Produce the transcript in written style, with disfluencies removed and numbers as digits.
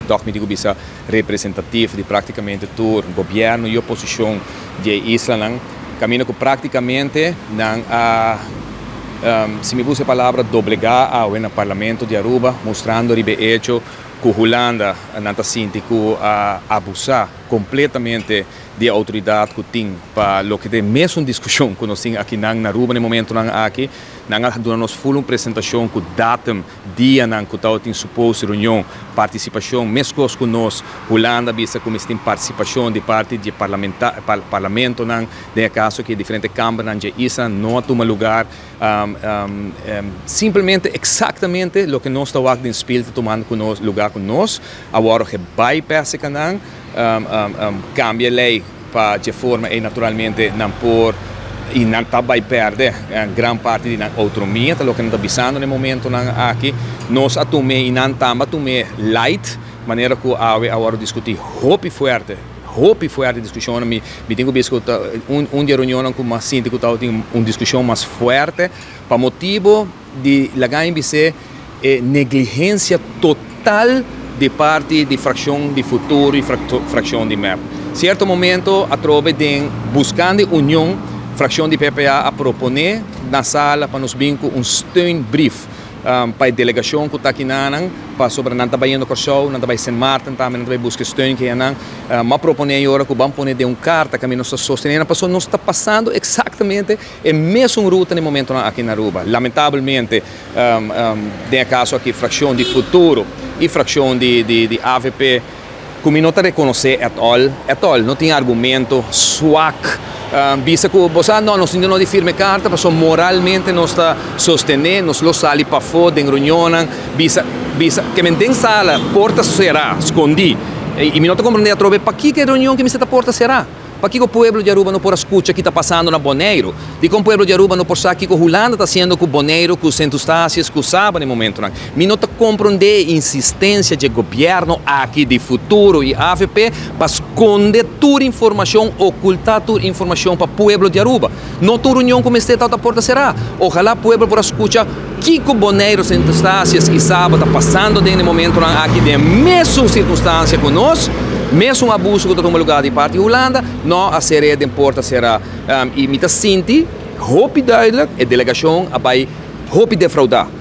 Toch mi tin ku bisa representatief di práktikamente tur gobièrnu i oposishon di e islanan, kaminda ku práktikamente nan a, si mi buska e palabra, doblegá awe na Parlamento di Aruba, mustrando riba e echo ku Hulanda nan ta sinti ku a abusá kompletamente di e outoridat ku tin pa loke ta e mesun diskushon ku nos tin akinan na Aruba na e momentonan aki. Nan a duna nos ful un presentashon ku datum, dianan ku tabatin supos reunion, partisipashon meskos ku nos. Hulanda bisa ku mester tin partisipashon di parti di e parlamentonan, den e kaso aki e diferente kambernan dje isla no a tuma lugar. Simplemente eksaktamente loke nos ta wak den spil ta tumando ku nos lugar ku nos awor ke bypass e kanan, kambia e lei pa dje forma ei naturalmente nan por i nan ta bai pèrdè gran parti di nan outonomia, ta loke nan ta bisando na e momentonan aki. Nos a tum'é i nan tambe a tum'é light, manera ku awe a wòrdu diskutí hopi fuerte, hopi fuerte diskushonnan. Mi mi tin ku bisa ku ta un un di e reunionnan ku mas sinti ku tabatin un diskushon mas fuerte pa motibu di laga mi bis'é e negligensia total di parti di frakshon di Futuro i frakshon di mep. Sierto momento atrobe den buskando e union, frakshon di PPA a proponé na sala pa nos bin ku un steunbrief pa e delegashon ku ta akinanan, pasobra nan ta bayendo Kòrsou, nan ta bai Sint Maarten tambe, nan ta bai buska e steun ku enan. M'a proponé e ora ku ban pone den un karta kaminda nos ta sostené nan, pasobra nos ta pasando eksaktamente e mesun ruta na e momentonan aki na Aruba. Lamentabelmente den e kaso aki frakshon di Futuro i frakshon di avp ku mi no ta rekonosé at all, at all, no tin argumento, swak, bisa ku bo sa no, nos tin no di firma e karta pasobra moralmente nos ta sostené, nos lo sali pafó den reunionnan, bisa, bisa, ke men den sala porta será, skondí, i mi no ta komprondé atrobe pakiko e reunion ke mester ta porta será. Pakiko pueblo di Aruba no por a skucha ki ta pasando na Boneiru? Dikon pueblo di Aruba no por sa kiko Hulanda ta hasiendo ku Boneiru, ku Sint Eustatius, ku Saba na e momentunan? Mi no ta komprondé e insistensia dje gobièrnu aki di Futuro i avp pa skonde tur informashon, okultá tur informashon pa pueblo di Aruba. No tur reunion ku mester ta ta porta será. Ojalá pueblo por a skucha kiko Boneiru, Sint Eustatius i Saba ta pasando den e momentunan aki den e mesun sirkunstansia ku nos. Mesun abuso ku ta tuma lugá di parti Hulanda no a ser'é den porta será i mi ta sinti hopi duidelijk e delegashon a bai hopi defraudá.